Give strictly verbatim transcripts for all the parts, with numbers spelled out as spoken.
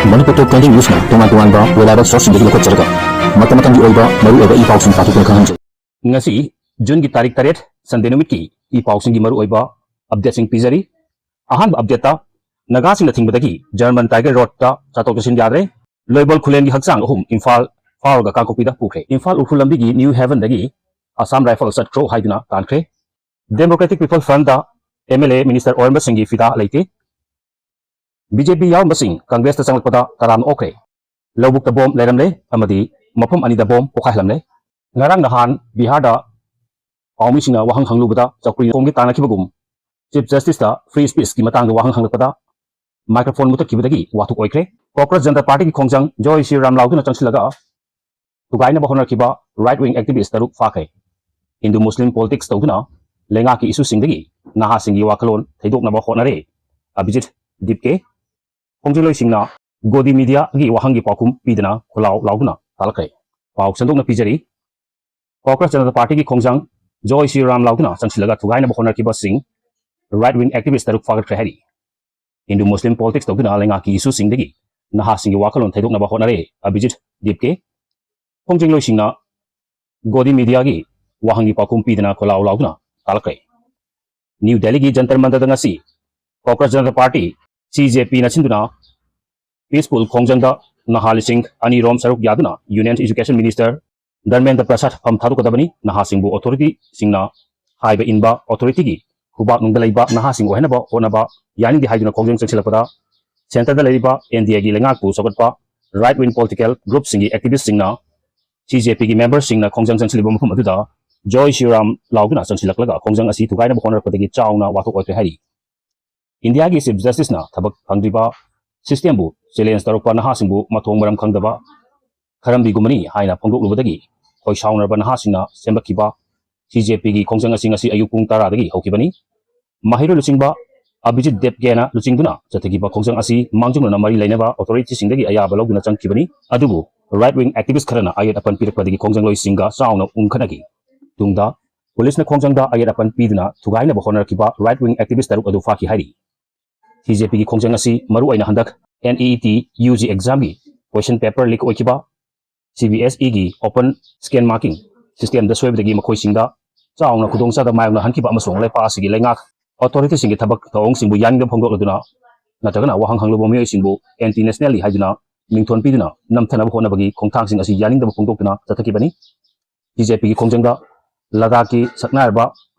ꯃꯅꯤꯄꯨꯔ ꯇꯣꯞ twenty ꯅ꯭ꯌꯨꯁꯅ ꯇꯣꯉꯥꯟ ꯇꯣꯉꯥꯟꯕ reliable sourceꯁꯤꯡꯗꯒꯤ ꯂꯧꯈꯠꯆꯔꯒ ꯃꯇꯝ ꯃꯇꯝꯒꯤ ꯑꯣꯏꯕ ꯃꯔꯨꯑꯣꯏꯕ ꯏ ꯄꯥꯎꯁꯤꯡ ꯄꯥꯊꯣꯛꯇꯨꯅ ꯈꯪꯍꯟꯖꯩ꯫ ꯉꯁꯤ ꯖꯨꯟꯒꯤ ꯇꯥꯔꯤꯛ ꯇꯔꯦꯠ, ꯁꯟꯗꯦ ꯅꯨꯃꯤꯠꯀꯤ ꯏ ꯄꯥꯎꯁꯤꯡꯒꯤ ꯃꯔꯨꯑꯣꯏꯕ ꯑꯞꯗꯦꯠꯁꯤꯡ ꯄꯤꯖꯔꯤ꯫ ꯑꯍꯥꯟꯕ ꯑꯞꯗꯦꯠꯇ, ꯅꯥꯒꯥꯁꯤꯡꯅ ꯊꯤꯡꯕꯗꯒꯤ ꯖꯔꯃꯟ ꯇꯥꯏꯒꯔ ꯔꯣꯗꯇ ꯆꯠꯊꯣꯛ ꯆꯠꯁꯤꯟ ꯌꯥꯗ꯭ꯔꯦ꯫ ꯂꯣꯏꯕꯣꯜ ꯈꯨꯂꯦꯟꯒꯤ ꯍꯛꯆꯥꯡ ꯑꯍꯨꯝ ꯏꯝꯐꯥꯜ ꯐꯥꯎꯔꯒ ꯀꯥꯡꯄꯣꯛꯄꯤꯗ ꯄꯨꯈ꯭ꯔꯦ꯫ ꯏꯝꯐꯥꯜ ꯎꯈ꯭ꯔꯨꯜ ꯂꯝꯕꯤꯒꯤ ꯅ꯭ꯌꯨ ꯍꯦꯚꯟꯗꯒꯤ ꯑꯁꯥꯝ ꯔꯥꯏꯐꯜ ꯆꯠꯈ꯭ꯔꯣ ꯍꯥꯏꯗꯨꯅ ꯇꯥꯟꯈ꯭ꯔꯦ꯫ ꯗꯦꯃꯣꯀ꯭ꯔꯦꯇꯤꯛ ꯄꯤꯄꯜ ꯐ꯭ꯔꯟꯠꯇ ꯑꯦꯝ ꯑꯦꯜ ꯑꯦ ꯃꯤꯅꯤꯁꯇꯔ ꯑꯣꯏꯔꯝꯕꯁꯤꯡꯒꯤ ꯐꯤꯗꯥ ꯂꯩꯇꯦ꯫ ꯕꯤ ꯖꯦ ꯄꯤ ꯌꯥꯎꯔꯝꯕꯁꯤꯡ ꯀꯪꯒ꯭ꯔꯦꯁꯇ ꯆꯪꯂꯛꯄꯗ ꯇꯔꯥꯝꯅ ꯑꯣꯛꯈ꯭ꯔꯦ꯫ ꯂꯧꯕꯨꯛꯇ ꯕꯣꯝ ꯂꯩꯔꯝꯂꯦ ꯑꯃꯗꯤ ꯃꯐꯝ ꯑꯅꯤꯗ ꯕꯣꯝ ꯄꯣꯈꯥꯏꯍꯜꯂꯝꯂꯦ꯫ ꯉꯔꯥꯡ ꯅꯍꯥꯟ ꯕꯤꯍꯥꯔꯗ ꯄꯥꯎꯃꯤꯁꯤꯡꯅ ꯋꯥꯍꯪ ꯍꯪꯂꯨꯕꯗ ꯆꯧꯀ꯭ꯔꯤ ꯃꯈꯣꯡꯒꯤ ꯇꯥꯟꯅꯈꯤꯕꯒꯨꯝ ꯆꯤꯐ ꯖꯁꯇꯤꯁꯇ ꯐ꯭ꯔꯤ ꯁ꯭ꯄꯤꯆꯀꯤ ꯃꯇꯥꯡꯗ ꯋꯥꯍꯪ ꯍꯪꯂꯛꯄꯗ ꯃꯥꯏꯀ꯭ꯔꯣꯐꯣꯟ ꯃꯨꯊꯠꯈꯤꯕꯗꯒꯤ ꯋꯥꯊꯣꯛ ꯑꯣꯏꯈ꯭ꯔꯦ꯫ ꯀꯣꯀ꯭ꯔꯣꯆ ꯖꯟꯇꯔ ꯄꯥꯔꯇꯤꯒꯤ ꯈꯣꯡꯖꯪ ꯖꯣꯏ ꯁ꯭ꯔꯤ ꯔꯥꯝ ꯂꯥꯎꯗꯨꯅ ꯆꯪꯁꯤꯜꯂꯒ ꯊꯨꯒꯥꯏꯅꯕ ꯍꯣꯠꯅꯈꯤꯕ ꯔꯥꯏꯠ ꯋꯤꯡ ꯑꯦꯛꯇꯤꯚꯤꯁ ꯇꯔꯨꯛ ꯐꯥꯈ꯭ꯔꯦ꯫ ꯍꯤꯟꯗꯨ ꯃꯨꯁꯂꯤꯝ ꯄꯣꯂꯤꯇꯤꯛꯁ ꯇꯧꯗꯨꯅ ꯂꯩꯉꯥꯛꯀꯤ ꯏꯁꯨꯁꯤꯡꯗꯒꯤ ꯅꯍꯥꯁꯤꯡꯒꯤ ꯋꯥꯈꯜꯂꯣꯟ ꯊꯩꯗꯣꯛꯅꯕ ꯍꯣꯠꯅꯔꯦ ꯑꯚꯤꯖꯤꯠ ꯗꯤꯞꯀꯦ꯫ ꯈꯣꯡꯖꯪꯂꯣꯏꯁꯤꯡꯅ ꯒꯣꯗꯤ ꯃꯤꯗꯤꯌꯥꯒꯤ ꯋꯥꯍꯪꯒꯤ ꯄꯥꯎꯈꯨꯝ ꯄꯤꯗꯅ ꯈꯣꯜꯂꯥꯎ ꯂꯥꯎꯗꯨꯅ ꯇꯥꯜꯂꯛꯈ꯭ꯔꯦ꯫ ꯄꯥꯎ ꯁꯟꯗꯣꯛꯅ ꯄꯤꯖꯔꯤ꯫ ꯀꯣꯀ꯭ꯔꯣꯆ ꯖꯟꯇꯔ ꯄꯥꯔꯇꯤꯒꯤ ꯈꯣꯡꯖꯪ ꯖꯣꯏ ꯁ꯭ꯔꯤ ꯔꯥꯝ ꯂꯥꯎꯗꯨꯅ ꯆꯪꯁꯤꯜꯂꯒ ꯊꯨꯒꯥꯏꯅꯕ ꯍꯣꯠꯅꯈꯤꯕꯁꯤꯡ ꯔꯥꯏꯠ ꯋꯤꯡ ꯑꯦꯛꯇꯤꯚꯤꯁ ꯇꯔꯨꯛ ꯐꯥꯒꯠꯈ꯭ꯔꯦ ꯍꯥꯏꯔꯤ꯫ ꯍꯤꯟꯗꯨ ꯃꯨꯁꯂꯤꯝ ꯄꯣꯂꯤꯇꯤꯛꯁ ꯇꯧꯗꯨꯅ ꯂꯩꯉꯥꯛꯀꯤ ꯏꯁꯨꯁꯤꯡꯗꯒꯤ ꯅꯍꯥꯁꯤꯡꯒꯤ ꯋꯥꯈꯜꯂꯣꯟ ꯊꯩꯗꯣꯛꯅꯕ ꯍꯣꯠꯅꯔꯦ ꯑꯚꯤꯖꯤꯠ ꯗꯤꯞꯀꯦ꯫ ꯈꯣꯡꯖꯪꯂꯣꯏꯁꯤꯡꯅ ꯒꯣꯗꯤ ꯃꯤꯗꯤꯌꯥꯒꯤ ꯋꯥꯍꯪꯒꯤ ꯄꯥꯎꯈꯨꯝ ꯄꯤꯗꯅ ꯈꯣꯜꯂꯥꯎ ꯂꯥꯎꯗꯨꯅ ꯇꯥꯜꯂꯛꯈ꯭ꯔꯦ꯫ ꯅ꯭ꯌꯨ ꯗꯦꯜꯂꯤꯒꯤ ꯖꯟꯇꯔ ꯃꯟꯇꯔꯗ ꯉꯁꯤ ꯀꯣꯀ꯭ꯔꯣꯆ ꯖꯟꯇꯔ ꯄꯥꯔꯇꯤ, ꯁꯤ ꯖꯦ ꯄꯤꯅ ꯁꯤꯟꯗꯨꯅ ꯄꯤꯁꯐꯨꯜ ꯈꯣꯡꯖꯪꯗ ꯅꯍꯥ ꯂꯤꯁꯤꯡ ꯑꯅꯤ ꯔꯣꯝ ꯁꯔꯨꯛ ꯌꯥꯗꯨꯅ ꯌꯨꯅꯤꯌꯟ ꯑꯦꯖꯨꯀꯦꯁꯟ ꯃꯤꯅꯤꯁꯇꯔ ꯙꯔꯃꯦꯟꯗ꯭ꯔ ꯄ꯭ꯔꯁꯥꯗ ꯐꯝ ꯊꯥꯗꯣꯛꯀꯗꯕꯅꯤ, ꯅꯍꯥꯁꯤꯡꯕꯨ ꯑꯣꯊꯣꯔꯤꯇꯤꯁꯤꯡꯅ ꯍꯥꯏꯕ ꯏꯟꯕ, ꯑꯣꯊꯣꯔꯤꯇꯤꯒꯤ ꯈꯨꯕꯥꯛ ꯅꯨꯡꯗ ꯂꯩꯕ ꯅꯍꯥꯁꯤꯡ ꯑꯣꯏꯍꯟꯅꯕ ꯍꯣꯠꯅꯕ ꯌꯥꯅꯤꯡꯗꯦ ꯍꯥꯏꯗꯨꯅ ꯈꯣꯡꯖꯪ ꯆꯪꯁꯤꯜꯂꯛꯄꯗ ꯁꯦꯟꯇꯔꯗ ꯂꯩꯔꯤꯕ ꯑꯦꯟ ꯗꯤ ꯑꯦꯒꯤ ꯂꯩꯉꯥꯛꯄꯨ ꯁꯧꯒꯠꯄ ꯔꯥꯏꯠ ꯋꯤꯡ ꯄꯣꯂꯤꯇꯤꯀꯦꯜ ꯒ꯭ꯔꯨꯞꯁꯤꯡꯒꯤ ꯑꯦꯛꯇꯤꯚꯤꯁꯁꯤꯡꯅ ꯁꯤ ꯖꯦ ꯄꯤꯒꯤ ꯃꯦꯝꯕꯔꯁꯤꯡꯅ ꯈꯣꯡꯖꯪ ꯆꯪꯁꯤꯜꯂꯤꯕ ꯃꯐꯝ ꯑꯗꯨꯗ ꯖꯣꯏ ꯁ꯭ꯔꯤ ꯔꯥꯝ ꯂꯥꯎꯗꯨꯅ ꯆꯪꯁꯤꯜꯂꯛꯂꯒ ꯈꯣꯡꯖꯪ ꯑꯁꯤ ꯊꯨꯒꯥꯏꯅꯕ ꯍꯣꯠꯅꯔꯛꯄꯗꯒꯤ ꯆꯥꯎꯅ ꯋꯥꯊꯣꯛ ꯑꯣꯏꯈ꯭ꯔꯦ ꯍꯥꯏꯔꯤ꯫ ꯏꯟꯗꯤꯌꯥꯒꯤ ꯆꯤꯐ ꯖꯁꯇꯤꯁꯅ ꯊꯕꯛ ꯐꯪꯗ꯭ꯔꯤꯕ ꯁꯤꯁꯇꯦꯝꯕꯨ ꯆꯦꯂꯦꯟꯖ ꯇꯧꯔꯛꯄ ꯅꯍꯥꯁꯤꯡꯕꯨ ꯃꯊꯣꯡ ꯃꯔꯝ ꯈꯪꯗꯕ ꯈꯔꯝꯕꯤꯒꯨꯝꯕꯅꯤ ꯍꯥꯏꯅ ꯐꯣꯡꯗꯣꯛꯂꯨꯕꯗꯒꯤ ꯈꯣꯏ ꯁꯥꯎꯅꯔꯕ ꯅꯍꯥꯁꯤꯡꯅ ꯁꯦꯝꯒꯠꯈꯤꯕ ꯁꯤ ꯖꯦ ꯄꯤꯒꯤ ꯈꯣꯡꯖꯪ ꯑꯁꯤ ꯉꯁꯤ ꯑꯌꯨꯛ ꯄꯨꯡ ꯇꯔꯥꯗꯒꯤ ꯍꯧꯈꯤꯕꯅꯤ꯫ ꯃꯍꯩꯔꯣꯏ ꯂꯨꯆꯤꯡꯕ ꯑꯚꯤꯖꯤꯠ ꯗꯦꯕꯀꯦꯅ ꯂꯨꯆꯤꯡꯗꯨꯅ ꯆꯠꯊꯈꯤꯕ ꯈꯣꯡꯖꯪ ꯑꯁꯤ ꯃꯥꯡꯖꯧꯅꯅ ꯃꯔꯤ ꯂꯩꯅꯕ ꯑꯣꯊꯣꯔꯤꯇꯤꯁꯤꯡꯗꯒꯤ ꯑꯌꯥꯕ ꯂꯧꯗꯨꯅ ꯆꯪꯈꯤꯕꯅꯤ꯫ ꯑꯗꯨꯕꯨ ꯔꯥꯏꯠ ꯋꯤꯡ ꯑꯦꯛꯇꯤꯚꯤꯁ ꯈꯔꯅ ꯑꯌꯦꯠ ꯑꯄꯟ ꯄꯤꯔꯛꯄꯗꯒꯤ ꯈꯣꯡꯖꯪꯂꯣꯏꯁꯤꯡꯒ ꯆꯥꯎꯅ ꯎꯪꯈꯠꯅꯈꯤ꯫ ꯇꯨꯡꯗ ꯄꯨꯂꯤꯁꯅ ꯈꯣꯡꯖꯪꯗ ꯑꯌꯦꯠ ꯑꯄꯟ ꯄꯤꯗꯨꯅ ꯊꯨꯒꯥꯏꯅꯕ ꯍꯣꯠꯅꯔꯛꯈꯤꯕ ꯔꯥꯏꯠ ꯋꯤꯡ ꯑꯦꯛꯇꯤꯚꯤꯁ ꯇꯔꯨꯛ ꯑꯗꯨ ꯐꯥꯈꯤ ꯍꯥꯏꯔꯤ꯫ ꯁꯤ ꯖꯦ ꯄꯤꯒꯤ ꯈꯣꯡꯖꯪ ꯑꯁꯤ ꯃꯔꯨꯑꯣꯏꯅ ꯍꯟꯗꯛ NEET UG examꯒꯤ question paper leak ꯑꯣꯏꯈꯤꯕ, CBSEꯒꯤ open scan marking systemꯗ ꯁꯣꯏꯕꯗꯒꯤ ꯃꯈꯣꯏꯁꯤꯡꯗ ꯆꯥꯎꯅ ꯈꯨꯗꯣꯡꯆꯥꯗꯕ ꯃꯥꯌꯣꯛꯅꯍꯟꯈꯤꯕ ꯑꯃꯁꯨꯡ ꯂꯩꯄꯥꯛ ꯑꯁꯤꯒꯤ ꯂꯩꯉꯥꯛ authorityꯁꯤꯡꯒꯤ ꯊꯕꯛ ꯊꯧꯑꯣꯡꯁꯤꯡꯕꯨ ꯌꯥꯅꯤꯡꯗꯕ ꯐꯣꯡꯗꯣꯛꯂꯗꯨꯅ ꯅꯠꯇ꯭ꯔꯒꯅ ꯋꯥꯍꯪ ꯍꯪꯂꯨꯕ ꯃꯤꯑꯣꯏꯁꯤꯡꯕꯨ anti nationally ꯍꯥꯏꯗꯨꯅ ꯃꯤꯡꯊꯣꯟ ꯄꯤꯗꯨꯅ ꯅꯝꯊꯅꯕ ꯍꯣꯠꯅꯕꯒꯤ ꯈꯣꯡꯊꯥꯡꯁꯤꯡ ꯑꯁꯤ ꯌꯥꯅꯤꯡꯗꯕ ꯐꯣꯡꯗꯣꯛꯇꯨꯅ ꯆꯠꯊꯈꯤꯕꯅꯤ꯫ BJPꯒꯤ ꯈꯣꯡꯖꯪꯗ ꯂꯗꯥꯈꯀꯤ ꯁꯛꯅꯥꯏꯔꯕ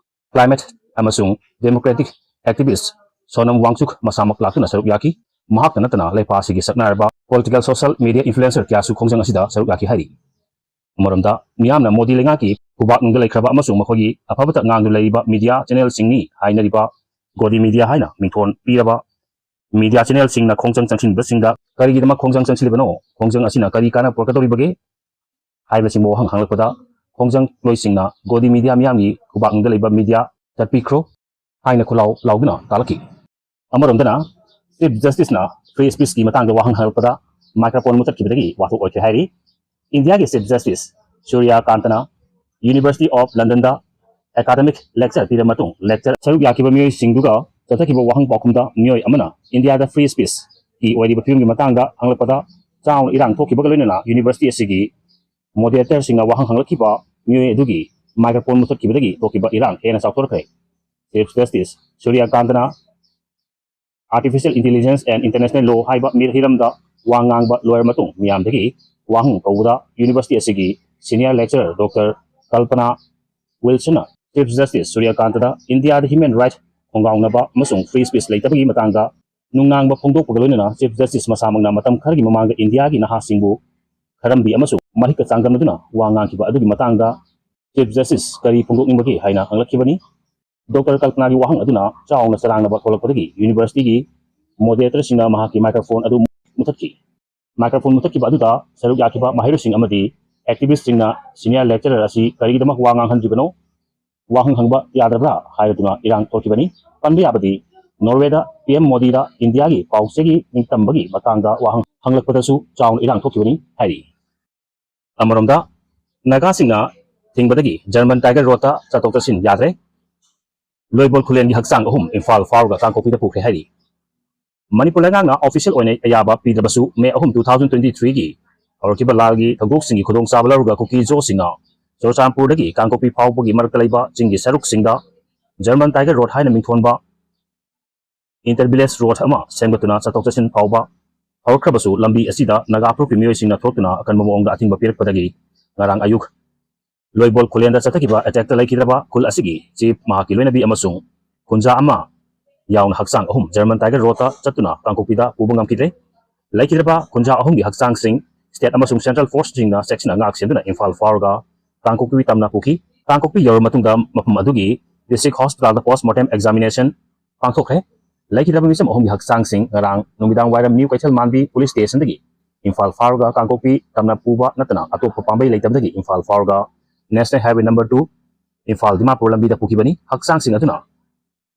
climate ꯑꯃꯁꯨꯡ democratic activist ꯁꯣꯅꯝ ꯋꯥꯡꯆꯨꯛ ꯃꯁꯥꯃꯛ ꯂꯥꯛꯇꯨꯅ ꯁꯔꯨꯛ ꯌꯥꯈꯤ꯫ ꯃꯍꯥꯛꯇ ꯅꯠꯇꯅ ꯂꯩꯄꯥꯛ ꯑꯁꯤꯒꯤ ꯁꯛꯅꯥꯏꯔꯕ political, social media influencer ꯀꯌꯥꯁꯨ ꯈꯣꯡꯖꯪ ꯑꯁꯤꯗ ꯁꯔꯨꯛ ꯌꯥꯈꯤ ꯍꯥꯏꯔꯤ꯫ ꯑꯃꯔꯣꯝꯗ ꯃꯤꯌꯥꯝꯅ ꯃꯣꯗꯤ ꯂꯩꯉꯥꯛꯀꯤ ꯈꯨꯕꯥꯛꯅꯨꯡꯗ ꯂꯩꯈ꯭ꯔꯕ ꯑꯃꯁꯨꯡ ꯃꯈꯣꯏꯒꯤ ꯑꯐꯕꯇ ꯉꯥꯡꯗꯨꯅ ꯂꯩꯔꯤꯕ media channelꯁꯤꯡꯅꯤ ꯍꯥꯏꯅꯔꯤꯕ ꯒꯣꯗꯤ media ꯍꯥꯏꯅ ꯃꯤꯡꯊꯣꯟ ꯄꯤꯔꯕ media channelꯁꯤꯡꯅ ꯈꯣꯡꯖꯪ ꯆꯪꯁꯤꯟꯕꯁꯤꯡꯗ ꯀꯔꯤꯒꯤꯗꯃꯛ ꯈꯣꯡꯖꯪ ꯆꯪꯁꯤꯜꯂꯤꯕꯅꯣ, ꯈꯣꯡꯖꯪ ꯑꯁꯤꯅ ꯀꯔꯤ ꯀꯥꯟꯅꯕ ꯄꯨꯔꯛꯀꯗꯧꯔꯤꯕꯒꯦ ꯍꯥꯏꯕꯁꯤꯡꯕꯨ ꯋꯥꯍꯪ ꯍꯪꯂꯛꯄꯗ ꯈꯣꯡꯖꯪꯂꯣꯏꯁꯤꯡꯅ ꯒꯣꯗꯤ media ꯃꯤꯌꯥꯝꯒꯤ ꯈꯨꯕꯥꯛꯅꯨꯡꯗ ꯂꯩꯕ media ꯆꯠꯄꯤꯈ꯭ꯔꯣ ꯍꯥꯏꯅ ꯈꯨꯂꯥꯎ ꯂꯥꯎꯗꯨꯅ ꯇꯥꯛꯂꯛꯈꯤ꯫ ꯑꯃꯔꯣꯝꯗꯅ Chief Justiceꯅ free speechꯀꯤ ꯃꯇꯥꯡꯗ ꯋꯥꯍꯪ ꯍꯪꯂꯛꯄꯗ microphone ꯃꯨꯊꯠꯈꯤꯕꯗꯒꯤ ꯋꯥꯊꯣꯛ ꯑꯣꯏꯈ꯭ꯔꯦ ꯍꯥꯏꯔꯤ꯫ ꯏꯟꯗꯤꯌꯥꯒꯤ Chief Justice ꯁꯨꯔ꯭ꯌ ꯀꯥꯟꯇꯅ University of Londonꯗ academic lecture ꯄꯤꯔꯕ ꯃꯇꯨꯡ lecture ꯁꯔꯨꯛ ꯌꯥꯈꯤꯕ ꯃꯤꯑꯣꯏꯁꯤꯡꯗꯨꯒ ꯆꯠꯊꯈꯤꯕ ꯋꯥꯍꯪ ꯄꯥꯎꯈꯨꯝꯗ ꯃꯤꯑꯣꯏ ꯑꯃꯅ ꯏꯟꯗꯤꯌꯥꯗ free speechꯀꯤ ꯑꯣꯏꯔꯤꯕ ꯐꯤꯕꯝꯒꯤ ꯃꯇꯥꯡꯗ ꯍꯪꯂꯛꯄꯗ ꯆꯥꯎꯅ ꯏꯔꯥꯡ ꯊꯣꯛꯈꯤꯕꯒ ꯂꯣꯏꯅꯅ university ꯑꯁꯤꯒꯤ moderatorꯁꯤꯡꯅ ꯋꯥꯍꯪ ꯍꯪꯂꯛꯈꯤꯕ ꯃꯤꯑꯣꯏ ꯑꯗꯨꯒꯤ microphone ꯃꯨꯊꯠꯈꯤꯕꯗꯒꯤ ꯊꯣꯛꯈꯤꯕ ꯏꯔꯥꯡ ꯍꯦꯟꯅ ꯆꯥꯎꯊꯣꯔꯛꯈ꯭ꯔꯦ꯫ Chief Justice ꯁꯨꯔ꯭ꯌ ꯀꯥꯟꯇꯅ Artificial Intelligence and International Law ꯍꯥꯏꯕ ꯃꯤ-, ꯍꯤꯔꯝꯗ ꯋꯥ ꯉꯥꯡꯕ ꯂꯣꯏꯔ ꯃꯇꯨꯡ ꯃꯤꯌꯥꯝꯗꯒꯤ ꯋꯥꯍꯪ ꯀꯧꯕꯗ university ꯑꯁꯤꯒꯤ senior lecturer Doctor ꯀꯜꯄꯅꯥ ꯋꯤꯜꯁꯟꯅ Chief Justice ꯁꯨꯔ꯭ꯌ ꯀꯥꯟꯇꯗ ꯏꯟꯗꯤꯌꯥꯗ human right ꯈꯣꯡꯒꯥꯎꯅꯕ ꯑꯃꯁꯨꯡ free speech ꯂꯩꯇꯕꯒꯤ ꯃꯇꯥꯡꯗ ꯅꯨꯡꯅꯥꯡꯕ ꯐꯣꯡꯗꯣꯛꯄꯒ ꯂꯣꯏꯅꯅ Chief Justice ꯃꯁꯥꯃꯛꯅ ꯃꯇꯝ ꯈꯔꯒꯤ ꯃꯃꯥꯡꯗ ꯏꯟꯗꯤꯌꯥꯒꯤ ꯅꯍꯥꯁꯤꯡꯕꯨ ꯈꯔꯝꯕꯤ ꯑꯃꯁꯨꯡ ꯃꯍꯤꯛꯀ ꯆꯥꯡꯗꯝꯅꯗꯨꯅ ꯋꯥ ꯉꯥꯡꯈꯤꯕ ꯑꯗꯨꯒꯤ ꯃꯇꯥꯡꯗ Chief Justice ꯀꯔꯤ ꯐꯣꯡꯗꯣꯛꯅꯤꯡꯕꯒꯦ ꯍꯥꯏꯅ ꯍꯪꯂꯛꯈꯤꯕꯅꯤ꯫ Doctor ꯀꯜꯄꯅꯥꯒꯤ ꯋꯥꯍꯪ ꯑꯗꯨꯅ ꯆꯥꯎꯅ ꯆꯔꯥꯡꯅꯕ ꯊꯣꯛꯂꯛꯄꯗꯒꯤ universityꯒꯤ moderatorꯁꯤꯡꯅ ꯃꯍꯥꯛꯀꯤ microphone ꯑꯗꯨ ꯃꯨꯊꯠꯈꯤ꯫ Microphone ꯃꯨꯊꯠꯈꯤꯕ ꯑꯗꯨꯗ ꯁꯔꯨꯛ ꯌꯥꯈꯤꯕ ꯃꯍꯩꯔꯣꯏꯁꯤꯡ ꯑꯃꯗꯤ activistꯁꯤꯡꯅ senior lecturer ꯑꯁꯤ ꯀꯔꯤꯒꯤꯗꯃꯛ ꯋꯥ ꯉꯥꯡꯍꯟꯗ꯭ꯔꯤꯕꯅꯣ, ꯋꯥꯍꯪ ꯍꯪꯕ ꯌꯥꯗ꯭ꯔꯕ꯭ꯔꯥ ꯍꯥꯏꯔꯗꯨꯅ ꯏꯔꯥꯡ ꯊꯣꯛꯈꯤꯕꯅꯤ꯫ ꯄꯟꯕ ꯌꯥꯕꯗꯤ Norwayꯗ PM ꯃꯣꯗꯤꯗ ꯏꯟꯗꯤꯌꯥꯒꯤ ꯄꯥꯎꯆꯦꯒꯤ ꯅꯤꯡꯇꯝꯕꯒꯤ ꯃꯇꯥꯡꯗ ꯋꯥꯍꯪ ꯍꯪꯂꯛꯄꯗꯁꯨ ꯆꯥꯎꯅ ꯏꯔꯥꯡ ꯊꯣꯛꯈꯤꯕꯅꯤ ꯍꯥꯏꯔꯤ꯫ ꯑꯃꯔꯣꯝꯗ ꯅꯥꯒꯥꯁꯤꯡꯅ ꯊꯤꯡꯕꯗꯒꯤ German Tiger Roadꯇ ꯆꯠꯊꯣꯛ ꯆꯠꯁꯤꯟ ꯌꯥꯗ꯭ꯔꯦ꯫ ꯂꯣꯏꯕꯣꯜ ꯈꯨꯂꯦꯟꯒꯤ ꯍꯛꯆꯥꯡ ꯑꯍꯨꯝ ꯏꯝꯐꯥꯜ ꯐꯥꯎꯔꯒ ꯀꯥꯡꯄꯣꯛꯄꯤꯗ ꯄꯨꯈ꯭ꯔꯦ ꯍꯥꯏꯔꯤ꯫ ꯃꯅꯤꯄꯨꯔ ꯂꯩꯉꯥꯛꯅ ꯑꯣꯐꯤꯁꯤꯌꯦꯜ ꯑꯣꯏꯅ ꯑꯌꯥꯕ ꯄꯤꯗ꯭ꯔꯕꯁꯨ, ꯃꯦ ꯑꯍꯨꯝ, two thousand twenty three ꯒꯤ ꯍꯧꯔꯛꯈꯤꯕ ꯂꯥꯜꯒꯤ ꯊꯧꯗꯣꯛꯁꯤꯡꯒꯤ ꯈꯨꯗꯣꯡꯆꯥꯕ ꯂꯧꯔꯒ ꯀꯨꯀꯤ ꯖꯣꯁꯤꯡꯅ ꯆꯨꯔꯆꯥꯟꯄꯨꯔꯗꯒꯤ ꯀꯥꯡꯄꯣꯛꯄꯤ ꯐꯥꯎꯕꯒꯤ ꯃꯔꯛꯇ ꯂꯩꯕ ꯆꯤꯡꯒꯤ ꯁꯔꯨꯛꯁꯤꯡꯗ ꯖꯔꯃꯟ ꯇꯥꯏꯒꯔ ꯔꯣꯗ ꯍꯥꯏꯅ ꯃꯤꯡꯊꯣꯟꯕ ꯏꯟꯇꯔ ꯚꯤꯂꯦꯖ ꯔꯣꯗ ꯑꯃ ꯁꯦꯝꯒꯠꯇꯨꯅ ꯆꯠꯊꯣꯛ ꯆꯠꯁꯤꯟ ꯐꯥꯎꯕ ꯍꯧꯔꯛꯈ꯭ꯔꯕꯁꯨ, ꯂꯝꯕꯤ ꯑꯁꯤꯗ ꯅꯥꯒꯥ ꯐꯨꯔꯨꯞꯀꯤ ꯃꯤꯑꯣꯏꯁꯤꯡꯅ ꯊꯣꯛꯇꯨꯅ ꯑꯀꯟꯕ ꯃꯑꯣꯡꯗ ꯑꯊꯤꯡꯕ ꯄꯤꯔꯛꯄꯗꯒꯤ ꯉꯔꯥꯡ ꯑꯌꯨꯛ ꯂꯣꯏꯕꯣꯜ ꯈꯨꯂꯦꯟꯗ ꯆꯠꯊꯈꯤꯕ ꯑꯦꯇꯦꯛꯇ ꯂꯩꯈꯤꯗ꯭ꯔꯕ ꯈꯨꯜ ꯑꯁꯤꯒꯤ ꯆꯤꯐ, ꯃꯍꯥꯛꯀꯤ ꯂꯣꯏꯅꯕꯤ ꯑꯃꯁꯨꯡ ꯈꯨꯟꯖꯥ ꯑꯃ ꯌꯥꯎꯅ ꯍꯛꯆꯥꯡ ꯑꯍꯨꯝ ꯖꯔꯃꯟ ꯇꯥꯏꯒꯔ ꯔꯣꯗꯇ ꯆꯠꯇꯨꯅ ꯀꯥꯡꯄꯣꯛꯄꯤꯗ ꯄꯨꯕ ꯉꯝꯈꯤꯗ꯭ꯔꯦ꯫ ꯂꯩꯈꯤꯗ꯭ꯔꯕ ꯈꯨꯟꯖꯥ ꯑꯍꯨꯝꯒꯤ ꯍꯛꯆꯥꯡꯁꯤꯡ ꯁ꯭ꯇꯦꯠ ꯑꯃꯁꯨꯡ ꯁꯦꯟꯇ꯭ꯔꯦꯜ ꯐꯣꯔꯁꯁꯤꯡꯅ ꯆꯦꯛꯁꯤꯟꯅ ꯉꯥꯛ ꯁꯦꯟꯗꯨꯅ ꯏꯝꯐꯥꯜ ꯐꯥꯎꯔꯒ ꯀꯥꯡꯄꯣꯛꯄꯤ ꯇꯝꯅ ꯄꯨꯈꯤ꯫ ꯀꯥꯡꯄꯣꯛꯄꯤ ꯌꯧꯔꯕ ꯃꯇꯨꯡꯗ ꯃꯐꯝ ꯑꯗꯨꯒꯤ ꯗꯤꯁꯇ꯭ꯔꯤꯛ ꯍꯣꯁꯄꯤꯇꯥꯜꯗ ꯄꯣꯁ ꯃꯣꯔꯇꯦꯝ ꯑꯦꯛꯖꯥꯃꯤꯅꯦꯁꯟ ꯄꯥꯡꯊꯣꯛꯈ꯭ꯔꯦ꯫ ꯂꯩꯈꯤꯗ꯭ꯔꯕ ꯃꯤꯁꯝ ꯑꯍꯨꯝꯒꯤ ꯍꯛꯆꯥꯡꯁꯤꯡ ꯉꯔꯥꯡ ꯅꯨꯃꯤꯗꯥꯡ ꯋꯥꯏꯔꯝ ꯅ꯭ꯌꯨ ꯀꯩꯊꯦꯜ ꯃꯥꯟꯕꯤ ꯄꯨꯂꯤꯁ ꯁ꯭ꯇꯦꯁꯟꯗꯒꯤ ꯏꯝꯐꯥꯜ ꯐꯥꯎꯔꯒ ꯀꯥꯡꯄꯣꯛꯄꯤ ꯇꯝꯅ ꯄꯨꯕ ꯅꯠꯇꯅ ꯑꯇꯣꯞꯄ ꯄꯥꯝꯕꯩ ꯂꯩꯇꯕꯗꯒꯤ ꯏꯝꯐꯥꯜ ꯐꯥꯎꯔꯒ national highway number two Imphal Dimapur ꯂꯝꯕꯤꯗ ꯄꯨꯈꯤꯕꯅꯤ꯫ ꯍꯛꯆꯥꯡꯁꯤꯡ ꯑꯗꯨꯅ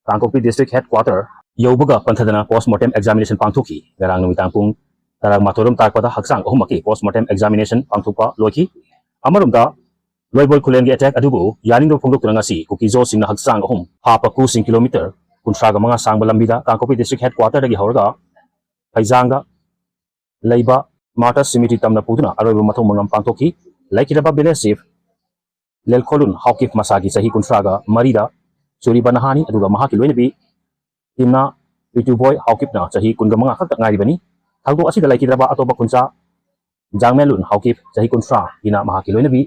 ꯀꯥꯡꯄꯣꯛꯄꯤ ꯗꯤꯁꯇ꯭ꯔꯤꯛ ꯍꯦꯗ ꯀ꯭ꯋꯥꯇꯔ ꯌꯧꯕꯒ ꯄꯟꯊꯗꯅ ꯄꯣꯁ ꯃꯣꯔꯇꯦꯝ ꯑꯦꯛꯖꯥꯃꯤꯅꯦꯁꯟ ꯄꯥꯡꯊꯣꯛꯈꯤ꯫ ꯉꯔꯥꯡ ꯅꯨꯃꯤꯗꯥꯡ ꯄꯨꯡ ꯇꯔꯥꯃꯥꯊꯣꯏꯔꯣꯝ ꯇꯥꯔꯛꯄꯗ ꯍꯛꯆꯥꯡ ꯑꯍꯨꯝꯃꯛꯀꯤ ꯄꯣꯁ ꯃꯣꯔꯇꯦꯝ ꯑꯦꯛꯖꯥꯃꯤꯅꯦꯁꯟ ꯄꯥꯡꯊꯣꯛꯄ ꯂꯣꯏꯈꯤ꯫ ꯑꯃꯔꯣꯝꯗ, ꯂꯣꯏꯕꯣꯜ ꯈꯨꯂꯦꯟꯒꯤ ꯑꯦꯇꯦꯛ ꯑꯗꯨꯕꯨ ꯌꯥꯅꯤꯡꯗꯕ ꯐꯣꯡꯗꯣꯛꯇꯨꯅ ꯉꯁꯤ ꯀꯨꯀꯤ ꯖꯣꯁꯤꯡꯅ ꯍꯛꯆꯥꯡ ꯑꯍꯨꯝ ꯍꯥꯞꯄ ꯀꯨꯁꯤꯡ ꯀꯤꯂꯣꯃꯤꯇꯔ ꯀꯨꯟꯊ꯭ꯔꯥꯒ ꯃꯉꯥ ꯁꯥꯡꯕ ꯂꯝꯕꯤꯗ ꯀꯥꯡꯄꯣꯛꯄꯤ ꯗꯤꯁꯇ꯭ꯔꯤꯛ ꯍꯦꯗ ꯀ꯭ꯋꯥꯇꯔꯗꯒꯤ ꯍꯧꯔꯒ ꯐꯩꯖꯥꯡꯗ ꯂꯩꯕ ꯃꯥꯔꯇꯔꯁ ꯁꯤꯃꯤꯇ꯭ꯔꯤ ꯇꯝꯅ ꯄꯨꯗꯨꯅ ꯑꯔꯣꯏꯕ ꯃꯊꯧ ꯃꯉꯝ ꯄꯥꯡꯊꯣꯛꯈꯤ꯫ ꯂꯩꯈꯤꯗ꯭ꯔꯕ ꯚꯤꯂꯦꯖ ꯆꯤꯐ ꯂꯦꯜꯈꯣꯂꯨꯟ ꯍꯥꯎꯀꯤꯞ ꯃꯁꯥꯒꯤ ꯆꯍꯤ ꯀꯨꯟꯊ꯭ꯔꯥꯒ ꯃꯔꯤꯗ ꯁꯨꯔꯤꯕ ꯅꯍꯥꯅꯤ, ꯑꯗꯨꯒ ꯃꯍꯥꯛꯀꯤ ꯂꯣꯏꯅꯕꯤ ꯇꯤꯝꯅꯥ ꯄꯤꯇꯨꯕꯣꯏ ꯍꯥꯎꯀꯤꯞꯅ ꯆꯍꯤ ꯀꯨꯟꯒ ꯃꯉꯥ ꯈꯛꯇ ꯉꯥꯏꯔꯤꯕꯅꯤ꯫ ꯊꯧꯗꯣꯛ ꯑꯁꯤꯗ ꯂꯩꯈꯤꯗ꯭ꯔꯕ ꯑꯇꯣꯞꯄ ꯈꯨꯟꯖꯥ ꯖꯥꯡꯃꯦꯂꯨꯟ ꯍꯥꯎꯀꯤꯞ ꯆꯍꯤ ꯀꯨꯟꯊ꯭ꯔꯥ ꯍꯤꯅ ꯃꯍꯥꯛꯀꯤ ꯂꯣꯏꯅꯕꯤ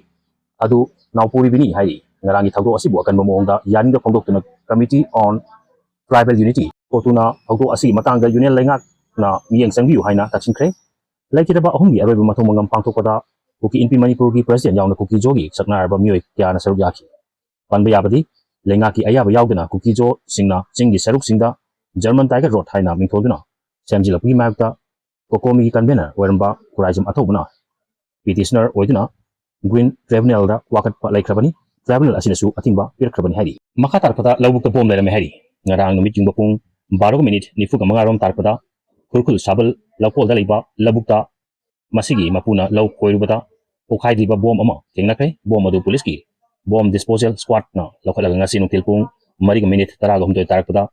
ꯑꯗꯨ ꯅꯥꯎꯄꯨꯔꯤꯕꯤꯅꯤ ꯍꯥꯏꯔꯤ꯫ ꯉꯔꯥꯡꯒꯤ ꯊꯧꯗꯣꯛ ꯑꯁꯤꯕꯨ ꯑꯀꯟꯕ ꯃꯑꯣꯡꯗ ꯌꯥꯅꯤꯡꯗ ꯐꯣꯡꯗꯣꯛꯇꯨꯅ Committee on Tribal Unity, ꯀꯣꯇꯨꯅ ꯊꯧꯗꯣꯛ ꯑꯁꯤꯒꯤ ꯃꯇꯥꯡꯗ ꯌꯨꯅꯤꯌꯟ ꯂꯩꯉꯥꯛꯅ ꯃꯤꯠꯌꯦꯡ ꯆꯪꯕꯤꯌꯨ ꯍꯥꯏꯅ ꯇꯛꯁꯤꯟꯈ꯭ꯔꯦ꯫ ꯂꯩꯈꯤꯗ꯭ꯔꯕ ꯑꯍꯨꯝꯒꯤ ꯑꯔꯣꯏꯕ ꯃꯊꯧ ꯃꯉꯝ ꯄꯥꯡꯊꯣꯛꯄꯗ ꯀꯨꯀꯤ ꯏꯟꯄꯤ ꯃꯅꯤꯄꯨꯔꯒꯤ ꯄ꯭ꯔꯁꯤꯗꯦꯟ ꯌꯥꯎꯅ ꯀꯨꯀꯤ ꯖꯣꯒꯤ ꯁꯛꯅꯥꯏꯔꯕ ꯃꯤꯑꯣꯏ ꯀꯌꯥꯅ ꯁꯔꯨꯛ ꯌꯥꯈꯤ꯫ ꯄꯟꯕ ꯌꯥꯕꯗꯤ, ꯂꯩꯉꯥꯛꯀꯤ ꯑꯌꯥꯕ ꯌꯥꯎꯗꯅ ꯀꯨꯀꯤ ꯖꯣꯁꯤꯡꯅ ꯆꯤꯡꯒꯤ ꯁꯔꯨꯛꯁꯤꯡꯗ ꯖꯔꯃꯟ ꯇꯥꯏꯒꯔ ꯔꯣꯗ ꯍꯥꯏꯅ ꯃꯤꯡꯊꯣꯟꯗꯨꯅ ꯁꯦꯝꯖꯤꯜꯂꯛꯄꯒꯤ ꯃꯥꯌꯣꯛꯇ ꯀꯣꯀꯣꯃꯤꯒꯤ ꯀꯟꯚꯦꯅꯔ ꯑꯣꯏꯔꯝꯕ ꯈꯨꯔꯥꯏꯖꯝ ꯑꯊꯧꯕꯅ ꯄꯤꯇꯤꯁꯅꯔ ꯑꯣꯏꯗꯨꯅ ꯒ꯭ꯔꯤꯟ ꯇ꯭ꯔꯤꯕ꯭ꯌꯨꯅꯦꯜꯗ ꯋꯥꯀꯠꯄ ꯂꯩꯈ꯭ꯔꯕꯅꯤ꯫ ꯇ꯭ꯔꯤꯕ꯭ꯌꯨꯅꯦꯜ ꯑꯁꯤꯅꯁꯨ ꯑꯊꯤꯡꯕ ꯄꯤꯔꯛꯈ꯭ꯔꯕꯅꯤ ꯍꯥꯏꯔꯤ꯫ ꯃꯈꯥ ꯇꯥꯔꯛꯄꯗ ꯂꯧꯕꯨꯛꯇ ꯕꯣꯝ ꯂꯩꯔꯝꯃꯦ ꯍꯥꯏꯔꯤ꯫ ꯉꯔꯥꯡ ꯅꯨꯃꯤꯠ ꯌꯨꯡꯕ ꯄꯨꯡ ꯕꯥꯔꯣ ꯃꯤꯅꯤꯠ ꯅꯤꯐꯨꯒ ꯃꯉꯥ ꯔꯣꯝ ꯇꯥꯔꯛꯄꯗ ꯈꯨꯔꯈꯨꯜ ꯁꯥꯕꯜ ꯂꯧꯀꯣꯜꯗ ꯂꯩꯕ ꯂꯧꯕꯨꯛꯇ ꯃꯁꯤꯒꯤ ꯃꯄꯨꯅ ꯂꯧ ꯈꯣꯏꯔꯨꯕꯗ ꯄꯣꯈꯥꯏꯗ꯭ꯔꯤꯕ ꯕꯣꯝ ꯑꯃ ꯊꯦꯡꯅꯈ꯭ꯔꯦ꯫ ꯕꯣꯝ ꯑꯗꯨ ꯄꯨꯂꯤꯁꯀꯤ ꯕꯣꯝ ꯗꯤꯁꯄꯣꯖꯦꯜ ꯁ꯭ꯀ꯭ꯋꯥꯗꯅ ꯂꯧꯈꯠꯂꯒ ꯉꯁꯤ ꯅꯨꯡꯊꯤꯜ ꯄꯨꯡ ꯃꯔꯤꯒ ꯃꯤꯅꯤꯠ ꯇꯔꯥꯒ ꯍꯨꯝꯗꯣꯏ ꯇꯥꯔꯛꯄꯗ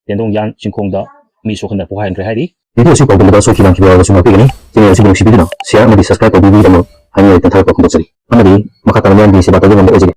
ꯇꯦꯟꯗꯣꯡ ꯌꯥꯟ ꯆꯤꯡꯈꯣꯡꯗ ꯃꯤ ꯁꯣꯛꯍꯟꯗꯅ ꯄꯣꯛꯍꯟꯈ꯭ꯔꯦ ꯍꯥꯏꯔꯤ꯫ ꯚꯤꯗꯤꯑꯣ ꯑꯁꯤ ꯄꯥꯎꯗꯝꯕꯗ ꯁꯣꯏꯈꯤꯕ ꯂꯥꯟꯈꯤꯕ ꯌꯥꯎꯔꯕꯁꯨ ꯉꯥꯛꯄꯤꯒꯅꯤ꯫ ꯆꯦꯅꯦꯜ ꯑꯁꯤꯕꯨ ꯅꯨꯡꯁꯤꯕꯤꯗꯨꯅ ꯁꯤꯌꯥꯔ ꯑꯃꯗꯤ ꯁꯕꯁꯀ꯭ꯔꯥꯏꯕ ꯇꯧꯕꯤꯕꯒꯤꯗꯃꯛ ꯍꯥꯏꯅꯤꯡꯉꯥꯏ ꯂꯩꯇꯅ ꯊꯥꯒꯠꯄ ꯐꯣꯡꯗꯣꯛꯆꯔꯤ꯫ ꯑꯃꯗꯤ ꯃꯈꯥ ꯇꯥꯅ ꯃꯤꯌꯥꯝꯒꯤ ꯁꯦꯕꯥ ꯇꯧꯕ ꯉꯝꯕ ꯑꯣꯏꯖꯒꯦ꯫